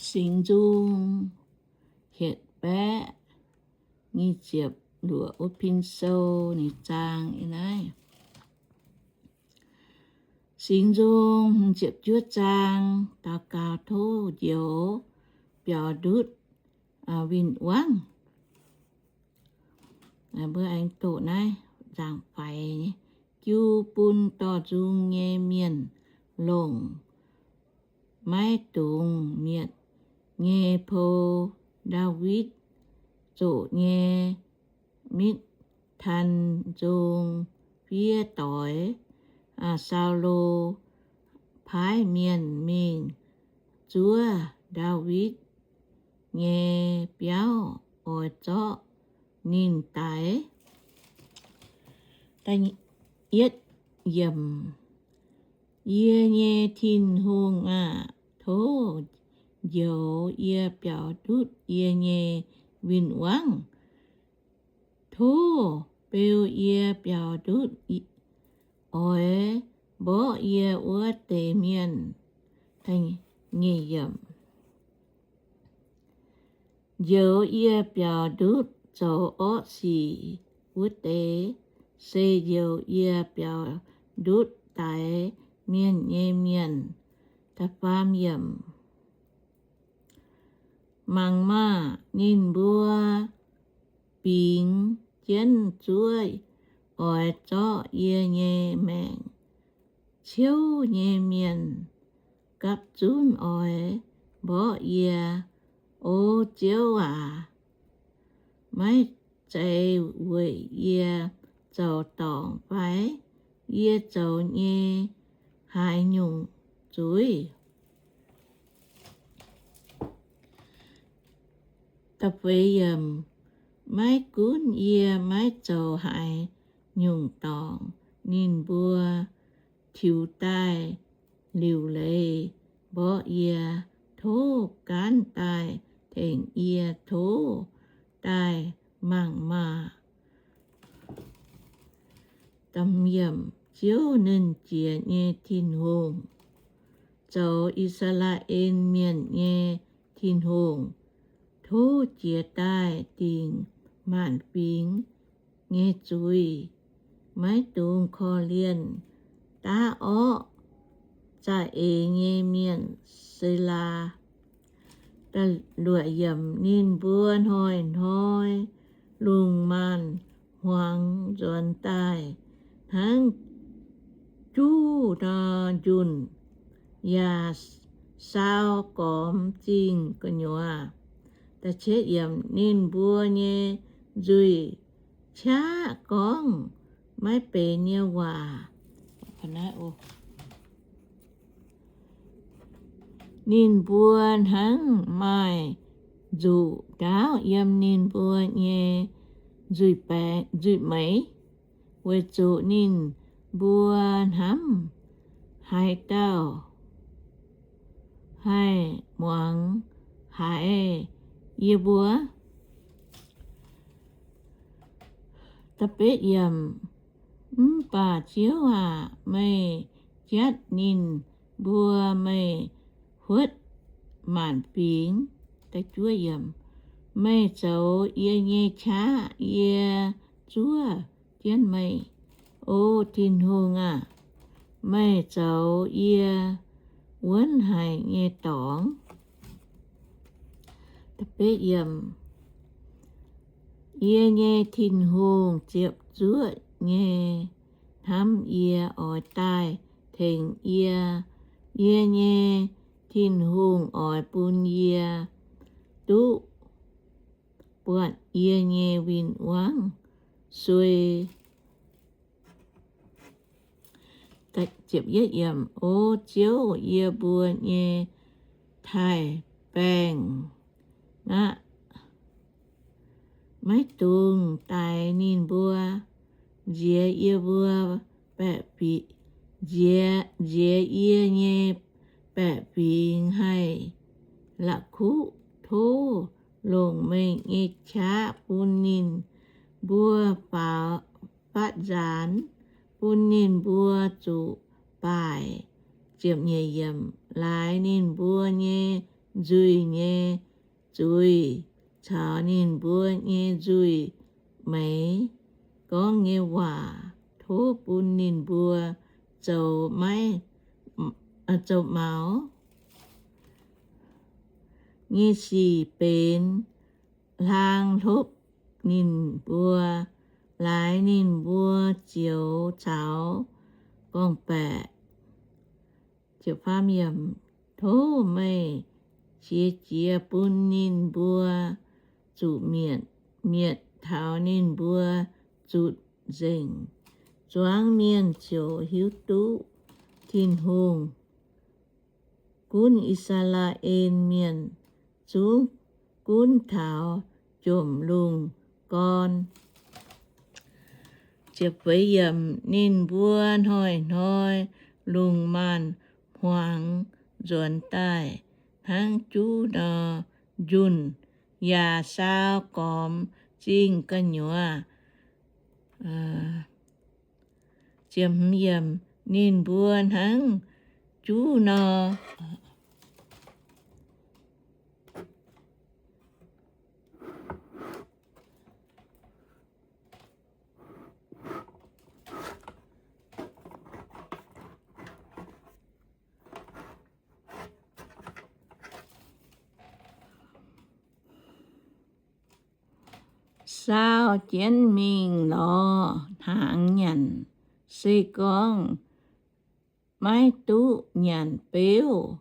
Singx Nzung hietc baeqv nyic ziepc luoqc wuov pin sou ninh zaang naaiv. Singx Nzung ziepc juov zaang, daux gaux tov njoux biaux ndutv win-wangv. Mbuo aengx doqc naaiv nzaangc faix. Jiu bun dorh nzung nyei mienh longc maiv dungx mietc nyei pou. Ndaawitv zoqc nyei Mikv^tan Nzung fiev doix. Saulo paaiv mienh mingh zuov Ndaawitv nyei biauv oix zorqv ninh daix. Yie nyei Tin-Hungh aah! Tov njoux yie biaux ndutv yie nyei win-wangv. Tov beu yie biaux ndutv, oix mborqv yie wuov deix mienh. Njoux yie biaux ndutv zoux orqv sic wuov deix, se njoux yie biaux ndutv daix mienh nyei mienh. Da'faam yiemc. Mangc maah! Ninh mbuo bingx jienv zuov oix zorqv yie nyei maengc ciouv nyei mienh gapv zunv oix mborqv yie. O Ziouv aac, maiv zeiz weic yie zoux dorngc fai? Yie zoux nyei haaix nyungc zuiz? Maiv gunv yie maiv zoux haaix nyungc dorngc, ninh mbuo tiux daaih liuc leiz mborqv yie. Tov gaanv daaih tengx yie, tov daaih mangc maah! Ziouv, Nernh Jiex nyei Tin-Hungh, zoux I^saa^laa^en Mienh nyei Tin-Hungh, tov jiez daaih dingc maanc fingx nyei zuiz. Maiv dungx korv-lienh daav orqv za'eix nyei mienh. Selaa. Ninh mbuo hnoi-hnoi lungh maanz-hmuangx nzuonx daaih hnangv juv nor njunh, yaac saau gormx zingh gu'nyuoz. Ninh mbuo nyei nzuih qaqv gorngv maiv benx nyei waac. Ninh mbuo hnangv maaih nzuqc ndaauv yiem ninh mbuo nyei nzuih meix, weic zuqc ninh mbuo hnamv, haaix dauh haih muangx haiz yie mbuo? Mv baac Ziouv aac, meih jatv ninh mbuo, meih huotv maanc fingx. Meih zoux yie nyei qaqv, yie zuov jienv meih. O Tin-Hungh aah! Meih zoux yie wuonv haic nyei dorngx. Yie nyei Tin-Hungh ziepc zuoqv nyei hnamv yie, oix daaih tengx yie. Yie nyei Tin-Hungh oix bun yie duqv buatc yie nyei win-wangv suei. O Ziouv, yie mbuo nyei taaih-baengh aqv, maiv dungx daix ninh mbuo. Nziex yie mbuo baeqc fingx, nziex, nziex yie nyei baeqc fingx haih la'kuqv. Tov longc meih nyei qaqv bun ninh mbuo faaux fatv nzaanx, bun ninh mbuo zuqc baaic. Laaix ninh mbuo nyei nzuih nyei zuiz caux ninh mbuo nyei nzuih meix gorngv nyei waac. Tov bun ninh mbuo zoux maiv, zoux maux nyei sic benx hlang hlopv ninh mbuo, laaix ninh mbuo zioux caux gorngv-baeqc. Tov meih qiex jiez bun ninh mbuo zuqc mietc, mietc taux ninh mbuo zutc nzengc. Zuangx mienh ziouc hiuv duqv Tin-Hungh gunv I^saa^laa^en Mienh zungv gunv taux jomc lungh gorn. Ninh mbuo hnoi-hnoi lungh maanz-hmuangx nzuonx daaih hnangv juv nor, njunh yaac saau gormx zingh gu'nyuoz. Ninh mbuo hnangv juv nor, saau jienv mingh lorz hnaangx nyanc. Se gorngv maiv duqv nyanc beuv,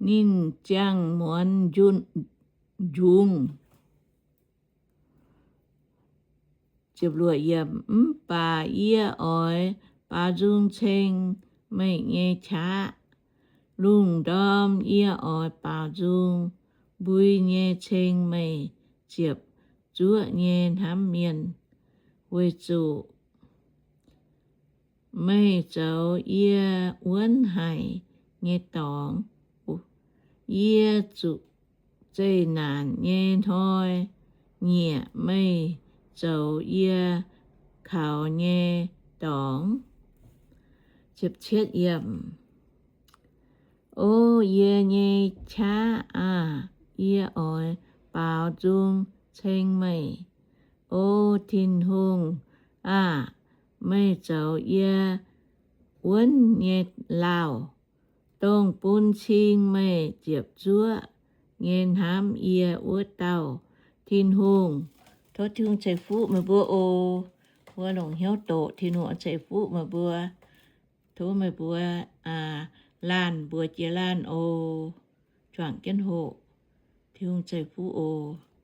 ninh ziangh muonz njungc. Mv baac yie oix baaux nzung ceng meih nyei qaqv. Lungh ndorm yie oix baaux nzung mbui nyei ceng meih ziepc zuoqv nyei hnamv mienh, weic zuqc meih zoux yie wuonv haic nyei dorngx. Yie zuqc zeqc naanc nyei hnoi nyiec, meih zoux yie kaux nyei dorngx. O yie nyei qaqv aah! Yie oix baaux nzung ceng meih. O Tin-Hungh aah! Meih zoux yie wuonv nyei lauh, dongh bun cing meih ziepc zuoqv nyei hnamv yie wuov dauh Tin-Hungh. Tov Tin-Hungh ceix fuqv meih mbuo oc. Mbuo longc hnyouv doqc, Tin-Hungh ceix fuqv meih mbuo. Tov meih mbuo laanh mbuox jiex laanh oc. Juangc jienv hoqc. Tin-Hungh ceix fuqv oc.